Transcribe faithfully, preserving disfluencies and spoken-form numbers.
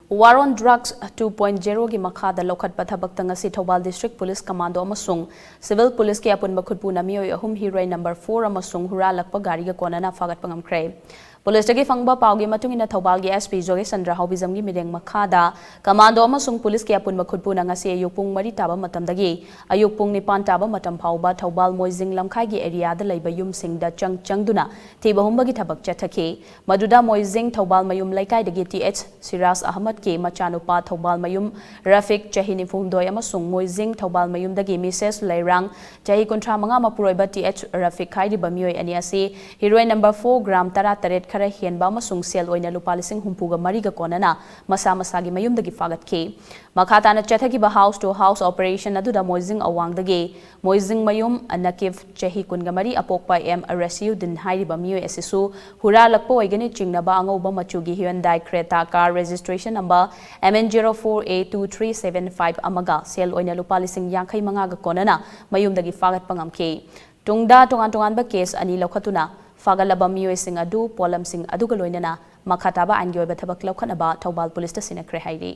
War on Drugs two point zero ꯒꯤ ꯃꯈꯥꯗ ꯂꯧꯈꯠꯄ ꯊꯕꯛꯇ ꯉꯁꯤ ꯊꯧꯕꯥꯜ District Police Commando ꯑꯃꯁꯨꯡ Civil Police ꯀꯤ ꯑꯄꯨꯟꯕ ꯈꯨꯠꯄꯨꯅ ꯃꯤꯑꯣꯏ ꯑꯍꯨꯝ heroin number four ꯑꯃꯁꯨꯡ ꯍꯨꯔꯥꯜꯂꯛꯄ ꯒꯥꯔꯤꯒ ꯀꯣꯟꯅꯅ ꯐꯥꯒꯠꯄ ꯉꯝꯈ꯭ꯔꯦ꯫ Police ꯇꯒꯤ ꯐꯪꯕ ꯄꯥꯎꯒꯤ ꯃꯇꯨꯡ ꯏꯟꯅ, ꯊꯧꯕꯥꯜꯒꯤ S P ꯖꯣꯒꯦꯁ ꯆꯟꯗ꯭ꯔ ꯍꯥꯎꯕꯤꯖꯝꯒꯤ ꯃꯤꯠꯌꯦꯡ ꯃꯈꯥꯗ Commando ꯑꯃꯁꯨꯡ Police ꯀꯤ ꯑꯄꯨꯟꯕ ꯈꯨꯠꯄꯨꯅ ꯉꯁꯤ ꯑꯌꯨꯛ ꯄꯨꯡ ꯃꯔꯤ ꯇꯥꯕ ꯃꯇꯝꯗꯒꯤ ꯑꯌꯨꯛ ꯄꯨꯡ ꯅꯤꯄꯥꯟ ꯇꯥꯕ ꯃꯇꯝ ꯐꯥꯎꯕ ꯊꯧꯕꯥꯜ ꯃꯣꯏꯖꯤꯡ ꯂꯝꯈꯥꯏꯒꯤ area ꯗ ꯂꯩꯕ ꯌꯨꯝꯁꯤꯡꯗ ꯆꯪ ꯆꯪꯗꯨꯅ ꯊꯤꯕ ꯍꯨꯝꯕꯒꯤ ꯊꯕꯛ ꯆꯠꯊꯈꯤ꯫ ꯃꯗꯨꯗ ꯃꯣꯏꯖꯤꯡ ꯊꯧꯕꯥꯜ ꯃꯌꯨꯝ ꯂꯩꯀꯥꯏꯗꯒꯤ T H ꯁꯤꯔꯥꯖ ꯑꯍꯃꯗꯀꯤ ꯃꯆꯥꯅꯨꯄꯥ ꯊꯧꯕꯥꯜ ꯃꯌꯨꯝ ꯔꯐꯤꯛ, ꯆꯍꯤ ꯅꯤꯐꯨ ꯍꯨꯝꯗꯣꯏ, ꯑꯃꯁꯨꯡ ꯃꯣꯏꯖꯤꯡ ꯊꯧꯕꯥꯜ ꯃꯌꯨꯝꯗꯒꯤ Missus ꯂꯩꯔꯥꯡ, ꯆꯍꯤ ꯀꯨꯟꯊ꯭ꯔꯥ ꯃꯉꯥ, ꯃꯄꯨꯔꯣꯏꯕ T H ꯔꯐꯤꯛ ꯍꯥꯏꯔꯤꯕ ꯃꯤꯑꯣꯏ ꯑꯅꯤ ꯑꯁꯤ heroin number four gram ꯇꯔꯥꯇꯔꯦꯠ ꯈꯔ ꯍꯦꯟꯕ ꯑꯃꯁꯨꯡ ꯁꯦꯜ ꯑꯣꯏꯅ ꯂꯨꯄꯥ ꯂꯤꯁꯤꯡ ꯍꯨꯝꯐꯨꯒ ꯃꯔꯤꯒ ꯀꯣꯟꯅꯅ ꯃꯁꯥ ꯃꯁꯥꯒꯤ ꯃꯌꯨꯝꯗꯒꯤ ꯐꯥꯒꯠꯈꯤ꯫ ꯃꯈꯥ ꯇꯥꯅ ꯆꯠꯊꯈꯤꯕ house to house operation ꯑꯗꯨꯗ ꯃꯣꯏꯖꯤꯡ ꯑꯋꯥꯡꯗꯒꯤ ꯃꯣꯏꯖꯤꯡꯃꯌꯨꯝ ꯅꯀꯤꯐ, ꯆꯍꯤ ꯀꯨꯟꯒ ꯃꯔꯤ, ꯑꯄꯣꯛꯄ M ꯔꯁꯤꯌꯨꯗꯤꯟ ꯍꯥꯏꯔꯤꯕ ꯃꯤꯑꯣꯏ ꯑꯁꯤꯁꯨ ꯍꯨꯔꯥꯜꯂꯛꯄ ꯑꯣꯏꯒꯅꯤ ꯆꯤꯡꯅꯕ ꯑꯉꯧꯕ ꯃꯆꯨꯒꯤ Hyundai Creta car registration number M N zero four A two three seven five ꯑꯃꯒ ꯁꯦꯜ ꯑꯣꯏꯅ ꯂꯨꯄꯥ ꯂꯤꯁꯤꯡ ꯌꯥꯡꯈꯩ ꯃꯉꯥꯒ ꯀꯣꯟꯅꯅ ꯃꯌꯨꯝꯗꯒꯤ ꯐꯥꯒꯠꯄ ꯉꯝꯈꯤ꯫ ꯇꯨꯡꯗ ꯇꯣꯉꯥꯟ ꯇꯣꯉꯥꯟꯕ case ꯑꯅꯤ ꯂꯧꯈꯠꯇꯨꯅ ꯐꯥꯒꯠꯂꯕ ꯃꯤꯑꯣꯏꯁꯤꯡ ꯑꯗꯨ ꯄꯣꯠꯂꯝꯁꯤꯡ ꯑꯗꯨꯒ ꯂꯣꯏꯅꯅ ꯃꯈꯥ ꯇꯥꯕ ꯑꯥꯏꯟꯒꯤ ꯑꯣꯏꯕ ꯊꯕꯛ ꯂꯧꯈꯠꯅꯕ ꯊꯧꯕꯥꯜ Police ꯇ ꯁꯤꯟꯅꯈ꯭ꯔꯦ ꯍꯥꯏꯔꯤ꯫